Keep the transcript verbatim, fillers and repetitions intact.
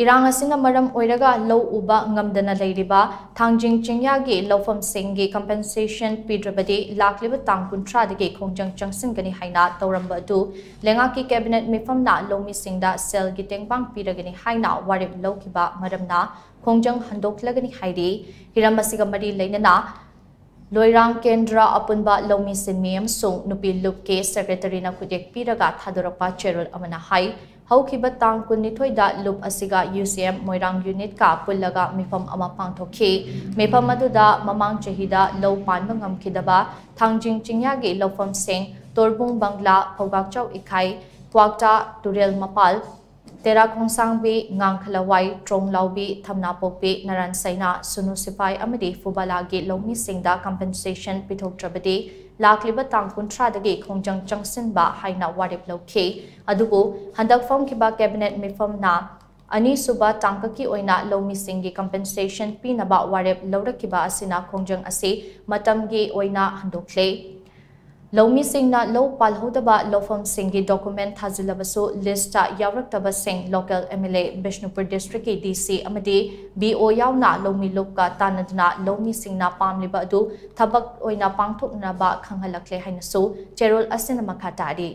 ꯏꯔꯥꯡ ꯑꯁꯤꯅ ꯃꯔꯝ ꯑꯣꯏꯔꯒ ꯂꯧ ꯎꯕ ꯉꯝꯗꯅ ꯂꯩꯔꯤꯕ ꯊꯥꯡꯖꯤꯡ ꯆꯤꯡꯌꯥꯒꯤ ꯂꯧꯐꯝꯁꯤꯡꯒꯤ compensation ꯄꯤꯗ꯭ꯔꯕꯗꯤ ꯂꯥꯛꯂꯤꯕ ꯇꯥꯡ ꯀꯨꯟꯊ꯭ꯔꯥꯗꯒꯤ ꯈꯣꯡꯖꯪ ꯆꯪꯁꯤꯟꯒꯅꯤ ꯍꯥꯏꯅ ꯇꯧꯔꯝꯕ ꯑꯗꯨ ꯂꯩꯉꯥꯛꯀꯤ cabinet ꯃꯤꯐꯝꯅ ꯂꯧꯃꯤꯁꯤꯡꯗ ꯁꯦꯜꯒꯤ ꯇꯦꯡꯕꯥꯡ ꯄꯤꯔꯒꯅꯤ ꯍꯥꯏꯅ ꯋꯥꯔꯦꯞ ꯂꯧꯈꯤꯕ ꯃꯔꯝꯅ ꯈꯣꯡꯖꯪ ꯍꯟꯗꯣꯛꯂꯒꯅꯤ ꯍꯥꯏꯔꯤ꯫ ꯍꯤꯔꯝ ꯑꯁꯤꯒ ꯃꯔꯤ ꯂꯩꯅꯅ ꯂꯣꯏꯔꯥꯡ ꯀꯦꯟꯗ꯭ꯔ ꯑꯄꯨꯟꯕ ꯂꯧꯃꯤ ꯁꯤꯟꯃꯤ ꯑꯃꯁꯨꯡ ꯅꯨꯄꯤ ꯂꯨꯞꯀꯤ secretaryꯅ ꯈꯨꯠꯌꯦꯛ ꯄꯤꯔꯒ ꯊꯥꯗꯣꯔꯛꯄ ꯆꯦꯔꯣꯜ ꯑꯃꯅ ꯍꯥꯏ, ꯍꯧꯈꯤꯕ ꯇꯥꯡ ꯀꯨꯟꯅꯤꯊꯣꯏꯗ ꯂꯨꯞ ꯑꯁꯤꯒ UCM ꯃꯣꯏꯔꯥꯡ unitꯀ ꯄꯨꯜꯂꯒ ꯃꯤꯐꯝ ꯑꯃ ꯄꯥꯡꯊꯣꯛꯈꯤ꯫ ꯃꯤꯐꯝ ꯑꯗꯨꯗ ꯃꯃꯥꯡ ꯆꯍꯤꯗ ꯂꯧ ꯄꯥꯟꯕ ꯉꯝꯈꯤꯗꯕ ꯊꯥꯡꯖꯤꯡ ꯆꯤꯡꯌꯥꯒꯤ ꯂꯧꯐꯝꯁꯤꯡ ꯇꯣꯔꯕꯨꯡ ꯕꯪꯒ꯭ꯂꯥ, ꯐꯧꯒꯥꯛꯆꯥꯎ ꯏꯈꯥꯏ, ꯀ꯭ꯋꯥꯛꯇꯥ ꯇꯨꯔꯦꯜ ꯃꯄꯥꯜ, ꯇꯦꯔꯥ ꯈꯣꯡꯁꯥꯡꯕꯤ, ꯉꯥꯡꯈꯂꯋꯥꯏ, ꯇ꯭ꯔꯣꯡꯂꯥꯎꯕꯤ, ꯊꯝꯅꯥꯄꯣꯛꯄꯤ, ꯅꯔꯥꯟ ꯁꯩꯅꯥ, ꯁꯨꯅꯨ ꯁꯤꯐꯥꯏ ꯑꯃꯗꯤ ꯐꯨꯕꯂꯥꯒꯤ ꯂꯧꯃꯤꯁꯤꯡꯗ compensation ꯄꯤꯊꯣꯛꯇ꯭ꯔꯕꯗꯤ ꯂꯥꯛꯂꯤꯕ ꯇꯥꯡ ꯀꯨꯟꯊ꯭ꯔꯥꯗꯒꯤ ꯈꯣꯡꯖꯪ ꯆꯪꯁꯤꯟꯕ ꯍꯥꯏꯅ ꯋꯥꯔꯦꯞ ꯂꯧꯈꯤ꯫ ꯑꯗꯨꯕꯨ ꯍꯟꯗꯛ ꯐꯝꯈꯤꯕ cabinet ꯃꯤꯐꯝꯅ ꯑꯅꯤꯁꯨꯕ ꯇꯥꯡꯀꯛꯀꯤ ꯑꯣꯏꯅ ꯂꯧꯃꯤꯁꯤꯡꯒꯤ compensation ꯄꯤꯅꯕ ꯋꯥꯔꯦꯞ ꯂꯧꯔꯛꯈꯤꯕ ꯑꯁꯤꯅ ꯈꯣꯡꯖꯪ ꯑꯁꯤ ꯃꯇꯝꯒꯤ ꯑꯣꯏꯅ ꯍꯟꯗꯣꯛꯂꯦ꯫ ꯂꯧꯃꯤꯁꯤꯡꯅ ꯂꯧ ꯄꯥꯜꯍꯧꯗꯕ ꯂꯧꯐꯝꯁꯤꯡꯒꯤ document ꯊꯥꯖꯤꯜꯂꯕꯁꯨ listꯇ ꯌꯥꯎꯔꯛꯇꯕꯁꯤꯡ local MLA, Bishnupur districtꯀꯤ DC ꯑꯃꯗꯤ BO ꯌꯥꯎꯅ ꯂꯧꯃꯤ ꯂꯨꯞꯀ ꯇꯥꯟꯅꯗꯨꯅ ꯂꯧꯃꯤꯁꯤꯡꯅ ꯄꯥꯝꯂꯤꯕ ꯑꯗꯨ ꯊꯕꯛ ꯑꯣꯏꯅ ꯄꯥꯡꯊꯣꯛꯅꯅꯕ ꯈꯪꯍꯜꯂꯛꯂꯦ ꯍꯥꯏꯅꯁꯨ ꯆꯦꯔꯣꯜ ꯑꯁꯤꯅ ꯃꯈꯥ ꯇꯥꯔꯤ꯫